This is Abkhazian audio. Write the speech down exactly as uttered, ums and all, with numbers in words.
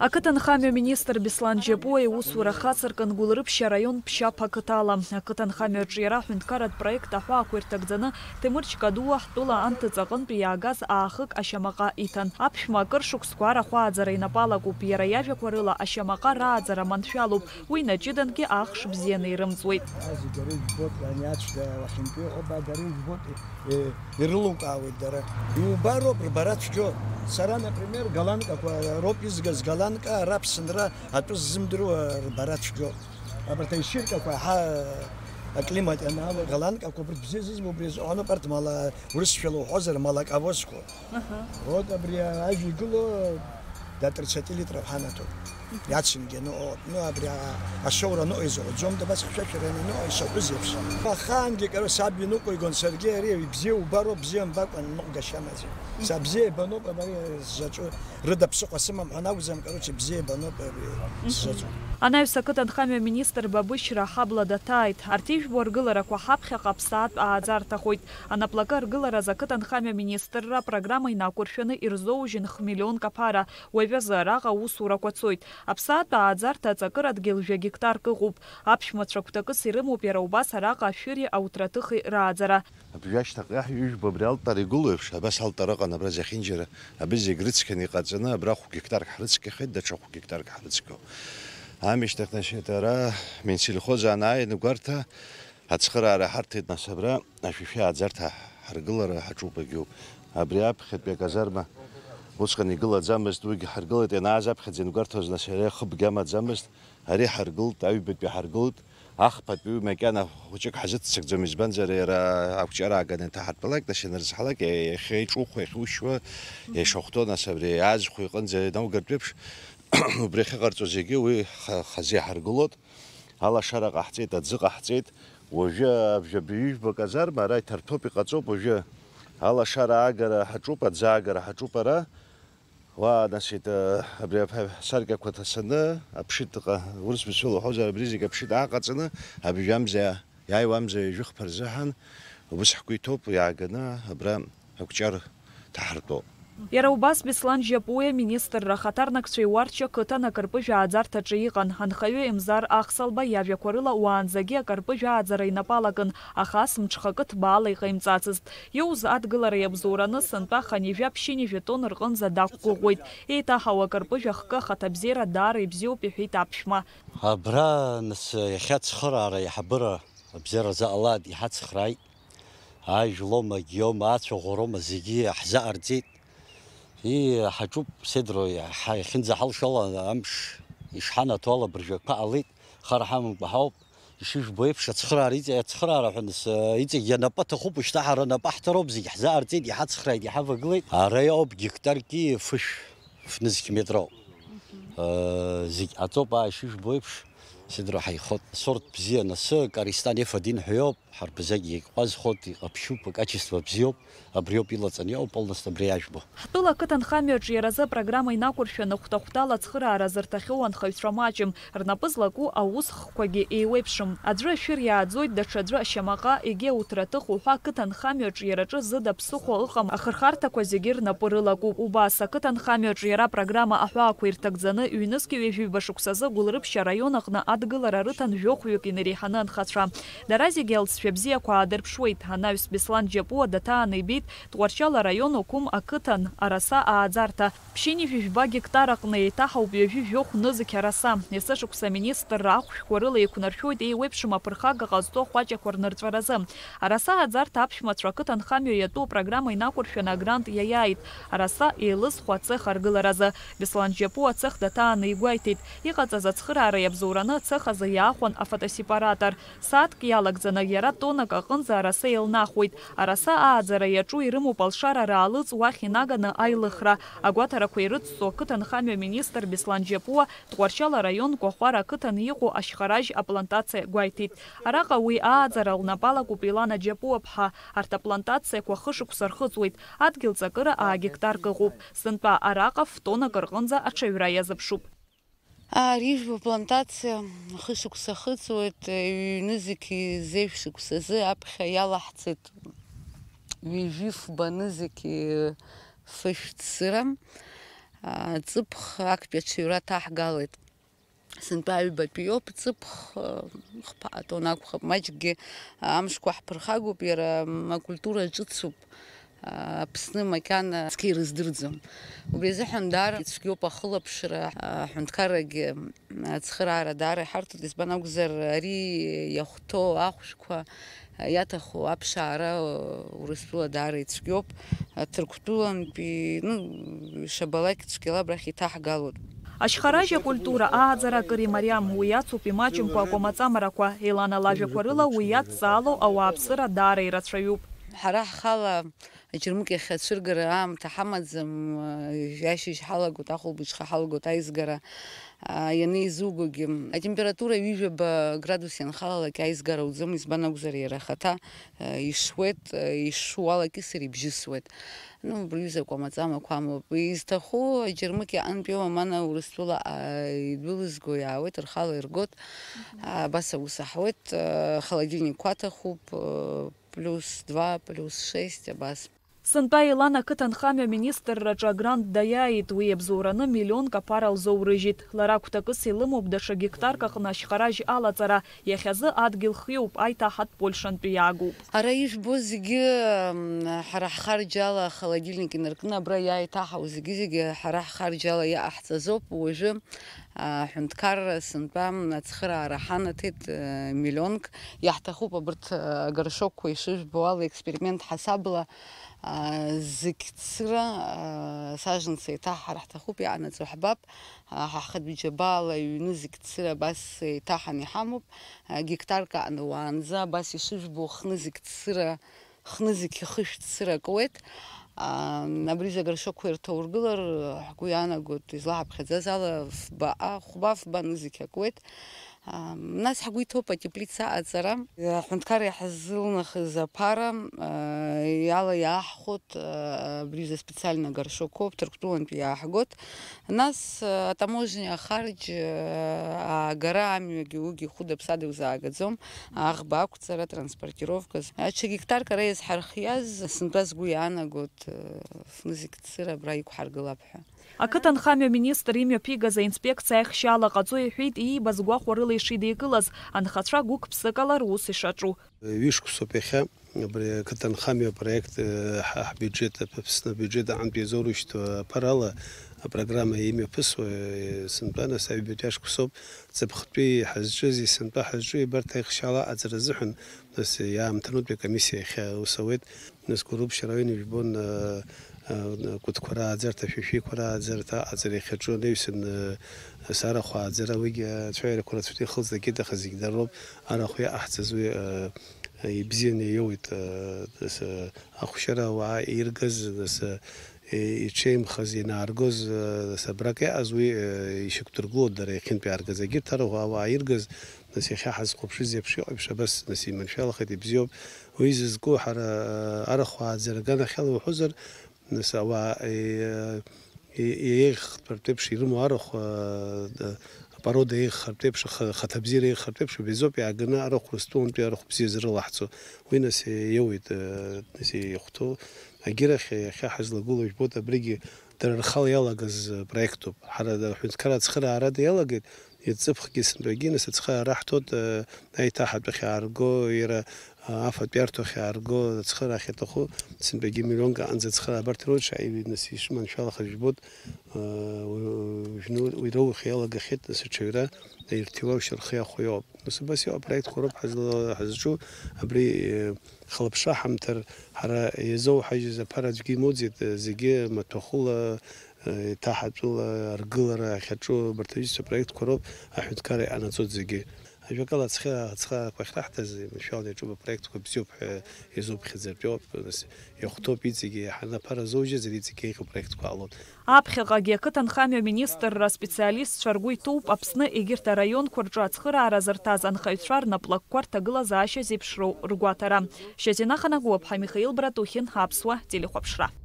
Ақыҭанхамҩа министр Беслан Џьапуа иусура хацыркын Гәылрыԥшь араион Ԥшьаԥ ақыҭала. Ақыҭанхамҩа аҿиара аҳәынҭқарратә проект аҳәаақәа ирҭагӡаны Ҭемыр Чкадуа ҳтәыла анҭыҵ аҟынтәи иаагаз аахык ашьамаҟа иҭан. Аԥшәма акыр шықәсқәа арахә ааӡара инапы алакуп. Иара иажәақәа рыла, ашьамаҟа рааӡара маншәалоуп. Уи наҷыдангьы ахш бзианы ирымҵуеит. Зегь ара ижәбоит, ани ацәгьа уахьынтәи иҟоуп, ага ара ижәбоит, е, ирылукаауеит дара. Иубароуп рбара цәгьоу. Сара, например, галанкақәа роуп изгаз, галанка ара Аԥсынра атәы ззымдыруа рбара цәгьоуп. Абарҭ аишьыркақәа ҳа аклимат ианаало, галанкақәа абырҭ бзиа зызбо убри азыҳәаноуп, арҭ мала урысшәала уҳәозар, молоковозқәа. Аҳа. Вот абри ажәа игылоу до тридцати литров ҳанаҭоит. Иацынгьы аныҟоу, ну, абри а-, ашоура аныҟоу изауӡом, дабас хьшәашәара аныҟоу ишаҳәыз еиԥш. Ахаангьы, короче, саб иныҟәигон саргьы, ари ибзиа убароуп, бзиа мбакәан ныҟәгашьа амаӡам. Са бзиа ибаноуп, абри сзаҿу рыда ԥсыхәа сымам ҳәа анакәӡам, короче, бзиа ибаноуп, ари сзаҿу. Анаҩс ақыҭанхамҩа министр Бабышьра ҳабла даҭааит. Арҭ ижәбо аргыларақәа ҳаԥхьаҟа аԥсаатә ааӡарҭахоит. Анаплакы аргылараз ақыҭанхамҩа министрра апрограмма инақәыршәаны ирзоужьын хмиллионк аԥара. Уажәазы араҟа аусурақәа цоит. Аԥсаатә ааӡарҭа аҵакыра дгьыл жәа гектарк ыҟоуп. Аԥшәмацәа гәҭакыс ирымоуп иара убас араҟа ашәыри ауҭраҭыхи рааӡара. Абжьы ашьҭахь иаҳ-, ҩыжәба абри алтара игылоу еиԥш, абас алтара ыҟан абра зехьынџьара, абри зегь рыцқьаны иҟаҵаны, абра хә гектарк ҳрыцқьахеит, даҽа хә гектарк ҳрыцқьоуп. Амишьҭахь, значит, ара Минсельхоз анааин гәарҭа ацхыраара ҳарҭеит, нас абра ашәишәи ааӡарҭа ҳаргылара ҳаҿуп, агьоуп. Абри аԥхьатәи аказарма усҟан игылаӡамызт, уигьы ҳаргылеит, ианааз аԥхьаӡа иангәарҭоз, нас иара хыбгьы амаӡамызт, ари ҳаргылт, аҩбатәи ҳаргылт, ахԥатәи макьана хәыҷык ҳазыццакӡом, избанзар, иара ақәҿиара ааганы иҭаҳартәалак, нас ианырзҳалак, иахьа иҿухуа, иахьушьуа, иашахәҭоу, нас абри аазхәа иҟынӡа ианаугартә еиԥш, убри ахьыҟарҵо зегьы уи ха-, хазы иҳаргылоит. Алашара ҟаҳҵеит, аӡы ҟаҳҵеит. Уажәы абжьабаҩыжәба казарма ара иҭарҭәоуп, иҟаҵоуп уажәы. Алашара аагара ҳаҿуп, аӡы аагара ҳаҿуп ара. Уа, нас, иҭ-, абри аԥа-, асаркьақәа ҭасаны, аԥшьытҟа, урыс бызшәала уҳәозар, абри зегь аԥшьытә ааҟаҵаны, абжьамза иааиуамза ҩажәи хԥа рзыҳәан, убыс ҳгәы иҭоуп, иааганы абра ақәҿиар ҭаҳартәоуп. Иара убас Беслан Жьапуиа министрра ахаҭарнакцәа иуарча қыҭан акырпыжә ааӡарҭаҿы иҟан. Анхаҩы Емзар Ахсалба иажәақәа рыла, уаанӡагьы акырпыжә ааӡара инапы алакын, аха ас мҽхакы ҭбаала иҟаимҵацызт. Иоуз адгылара иабзоураны сынтәа хынҩажәа ԥшьынҩажәа тонн рҟынӡа дақәгәыӷуеит. Еиҭаҳау акырпыжә ахкы ахаҭабзиара даара ибзиоуп, иҳәеит аԥшәма. Абра, нас, иахьа ацхыраара аиҳабыра абзиаразы ҟалааит, иҳацхрааит. Ажә лоума, агь иоума, ацәаӷәа роума, зегьы иаҳзаҟарҵеит. Ии, ҳаҿуп, Сидро, иаҳа-, иахьынӡаҳалшо ала амш ишҳанаҭо ала абыржәақәа ҟалеит, хара ҳамамкәа ҳауп. Ишыжәбо еиԥш, ацхыраара иҵегь, ацхыраара ҳәа нас, э, иҵегь анапы аҭахуп, шьҭа ҳара анапы ҳҭароуп, зегь ҳзаҟарҵеит, иҳацхрааит, иҳавагылеит. Ара иҟоуп гектарки фышә, фнызқь метроуп. Э, зегь ҟаҵоуп, аа, ишыжәбо еиԥш, Сидро ҳаихот. Сорт бзиа насы, Каристан Еф один ҳәа иоуп, ҳарбазагь иагьҟәазхот, иҟаԥшьуп, акачество бзиоуп. Абриоуп илаҵаны иҟоу полностью абри иажәбо. Ҳтәыла ақыҭанхамҩаҿ иара азы апрограмма инақәыршәаны хәҭа-хәҭала ацхыраара зырҭахьоу анхаҩцәа маҷым, рнапы злаку аус хкқәагьы еиуеиԥшым. Аӡәы ашәыр иааӡоит, даҽаӡәы ашьамаҟа, егьи ауҭраҭых уҳәа ақыҭанхамҩаҿ иара аҿы зыда ԥсыхәа ыҟам, ахырхарҭақәа зегьы рнапы рылакуп. Убас, ақыҭанхамҩаҿ иара апрограмма аҳәаақәа ирҭагӡаны, ҩнызқь ҩажәиба шықәсазы Гәылрыԥшь араион аҟны адгылара рыҭан жәохәҩык инареиҳаны анхацәа. Дара зегьы алҵшәа бзиақәа аадырԥшуеит. Анаҩс Беслан Џьапуа даҭааны ибеит Тҟәарчал араион Окәым ақыҭан араса ааӡарҭа. Ԥшьынҩажәи жәба гектар аҟны еиҭаҳауп ҩажәи жәохә нызқь араса. Есышықәса аминистрра ахәшәқәа рыла еиқәнаршәоит еиуеиԥшым аԥырхага ҟазҵо ахәаҷақәа рнырҵәаразы. Араса ааӡарҭа аԥшәмацәа ақыҭанхамҩа иатәу апрограмма инақәыршәаны агрант иаиааит араса еилызхуа ацех аргыларазы. Беслан Џьапуа ацех даҭааны игәеиҭеит, иҟаҵаз ацхыраара иабзоураны ацех азы иаахәан афотосепаратор. Сааҭк иалагӡаны иара тоннак аҟынӡа араса еилнахуеит. Араса ааӡара иаҿу ирымоуп алшара раалыҵ уахь инаганы аилыхра. Агәаҭарақәа ирыцҵо ақыҭанхамҩа министр Беслан Џьапуа Тҟәарчал араион Кәахәара ақыҭан иҟоу ашьхаражь аплантациа гәеиҭеит. Араҟа уи ааӡара лнапы алакуп Елана Џьапуа-ԥҳа. Арҭ аплантациақәа хышықәса рхыҵуеит. Адгьыл ҵакыра аа гектарк ыҟоуп. Сынтәа араҟа фтоннак рҟынӡа аҽаҩра иазыԥшуп. Ар ижәба плантациа хышықәса ахыҵуеит, ҩ-нызқь зеижә шықәсазы аԥхьа иалаҳҵеит ҩажәи фба нызқь фышә цыра. Ҵыԥх актәи аҽаҩра ҭаҳгалеит. Сынтәа аҩбатәи иоуп, ҵыԥх, хԥа атон акәхап, маҷкгьы амшқәа ҳԥырхагоуп, иара акультура ҿыцуп, Аԥсны макьана цқьа ирыздырӡом. Убри азыҳәан даара ицәгьоуп ахылаԥшра, аҳәынҭқаррагьы ацхыраара даара иҳарҭоит, избан акәзар, ари иахәҭоу ахәшәқәа иаҭаху аԥшаара Урыстәыла даара ицәгьоуп. Ҭырқәтәылантәи, ну, шабалак цәгьала абрахь иҭаҳгалоит. Ашьхаражь акультура ааӡара акыр имариам, уи ацуп имаҷымкәа акәамаҵамарақәа. Елана лажәақәа рыла уи иадҵаало ауааԥсыра даара ирацәаҩуп. Ҳара ҳхала аџьармыкьахь ацәыргара аамҭа ҳамаӡам, ашьыжь ҳалагоит, ахәылбыҽха ҳалагоит аизгара, ианеизугогьы. Атемпература ҩажәаба градус ианхалалак аизгара уӡом, избан акәзар, иара ахаҭа ишуеит, ишуалакьысыр ибжьысуеит. Ну, убри ҩыза акәамаҵамақәа амоуп. Изҭаху аџьармыкьа аҟынтәи уамана Урыстәыла идәылызго иаауеит, рхала иргоит. Абас аус аҳуеит, холодильникқәа аҭахуп, плюс два, плюс шесть, абас. Сынтәа Елана ақыҭанхамҩа аминистрраҿы агрант даиааит, уи иабзоураны миллионк аԥара лзоурыжьит. Лара гәҭакыс илымоуп даҽа гектарк аҟны ашьхаражь алаҵара, иахьазы адгьыл хиоуп, аиҭаҳатә Польшантәи иаагоуп. Ара ижәбо зегьы, м, ҳара ҳхарџьала, холодильник инаркны абра иааиҭаҳау зегьы-зегьы ҳара ҳхарџьала иаҟаҳҵазоуп. Уажәы, а, аҳәынҭқарра сынтәа ацхыраара ҳанаҭеит, э, миллионк. Иаҳҭахуп абарҭ, э, агоршокқәа ишыжәбо ала експеримент ҳасабла, а, зегь цыра, а, саженцы еиҭаҳҳар ҳҭахуп, иаанаҵо ҳбап. А, ҳа ҳхатә џьабаала ҩны зегь цыра абас еиҭаҳаны иҳамоуп. А, гектарк аҟны уаанӡа абас ишыжәбо хны зегь цыра, хны зегь хышә цыра акуеит. А, абри зегь агоршокқәа ирҭоургылар, ҳгәы иаанагоит, излаҳаԥхьаӡаз ала, фба, а, хәба, фба нызқь акуеит. А, нас ҳгәы иҭоуп атеплица аҵара. Аҳәынҭқарра иаҳзылнахыз аԥара, а, иала иааҳхәоит, а, абри за специально горшокоуп, Ҭырқәтәылантәи иааҳгоит. Нас, а, атаможниа ахарџь, а, аагара амҩагьы уигьы хәыда-ԥсада иузаагаӡом, аӷба ақәҵара, транспортировказ. Аҽа гектарк ара иазҳархиаз, сынтәа сгәы иаанагоит, а, фнызқь цыра абра иқәҳаргылап ҳәа. Ақыҭанхамҩа аминистр имҩаԥигаз аинспекциа аихшьаала ҟаҵо иҳәеит, иибаз гәахәарыла ишидикылаз, анхацәа гәык-ԥсыкала рус ишаҿу. Ҩышықәсоуп иахьа абри ақыҭанхамҩа апроект, э, ҳа-, ҳбиуџьет, Аԥсны абиуџьет аҟынтә иазоурышьҭуа аԥарала апрограмма имҩаԥысуа, э, сынтәа нас аҩбатәи ашықәсоуп, ҵыԥхтәи ҳазҿызи сынтәа ҳазҿу абарҭ аихшьаала аҟаҵара азыҳәан, нас иаамҭанытәи акомиссиа иахьа аус ауеит. Нас Гәылрыԥшь араион ижәбон, а, а, кәытқәа рааӡарҭа, шәишәиқәа рааӡарҭа аҟаҵара иахьаҿу анаҩсан, а, ас арахә ааӡара, уигьы ацәаҩарақәа рацәаны ихылҵ дакит, аха зегь дарроуп, арахә иаҟаҳҵаз уи, а, а, ибзианы иоуит, а, нас, а, ахәшьара ауаа иргаз, нас, а, и-, иҽеимхаз, ианааргоз, а, нас абрак иаҟаз уи, а, ишьақәдыргылоит дара иахьынтә иааргаз. Егьырҭ арахә ауаа иргаз, нас иахьа ҳазхәаԥшыз еиԥш иҟоу еиԥш абас, нас иманшәалахеит, ибзиоуп. Уи зызку ҳара, а, арахә ааӡара аганахьала уҳәозар, нас ауаа, е, е, еиӷьхартә еиԥш ирымоу арахә, а, а, апорода еиӷьхартә еиԥш, аха-, ахаҭабзиара еиӷьхартә еиԥш, убри азоуп иааганы арахә Урыстәылантәи арахә бзиа зрылаҳҵо. Уи нас иоуеит, а, нас ихәҭоу. Агьырахь иахьа ҳазлагылоу жәбоит, абригьы дара рхала иалагаз проектуп. Ҳара аҳәынҭқарра ацхыраарада иалагеит, Иҵыԥхгьы сынтәагьы нас ацхыраара ҳҭоит, э, аиҭаҳатә ахьаарго, иара, а, афатә иарҭо ахьаарго, ацхыраара ахьаҭаху, сынтәагьы миллионк аҟынӡа ацхыраара абарҭ роуцәа, аиҩи нас ишыманшәалахаз жәбоит, э, уи, уи, уи роухь иалагахьеит, нас аҽаҩра аирҭиуашьа рхы иахәо иоуп. Нас убас иҟоу апроектқәа роуп ҳазла-, ҳазҿу, абри, э, хылаԥшра ҳамҭар, ҳара иазоуҳажьыз аԥара аӡәгьы имоуӡеит, э, зегьы маҭәахәыла, Еиҭаҳатәыла аргылара ахьаҿу абарҭ аҩызцәа апроектқәа роуп аҳәынҭқарра иҟанаҵоит зегьы. Ажәакала, ацхыра-, ацхыраарақәа ахьраҳҭаз, иманшәаланы иаҿуп апроектқәа, бзиоуп ҳәа иазуԥхьаӡартәиоуп, нас, иахәҭоуп иҵегьы, иаҳаны аԥара зоужьыз ари иҵегьы еиӷьу проектқәа ҟалоит. Аԥхьаҟагьы ақыҭанхамҩа аминистрра аспециалистцәа ргәы иҭоуп Аԥсны егьырҭ араионқәа рҿы ацхыраара зырҭаз анхаҩцәа рнаплакқәа рҭагылазаашьа зеиԥшроу ргәаҭара. Шьазина Ханагәыуаԥҳа, Михаил Братухин, Аԥсуа телехәаԥшра.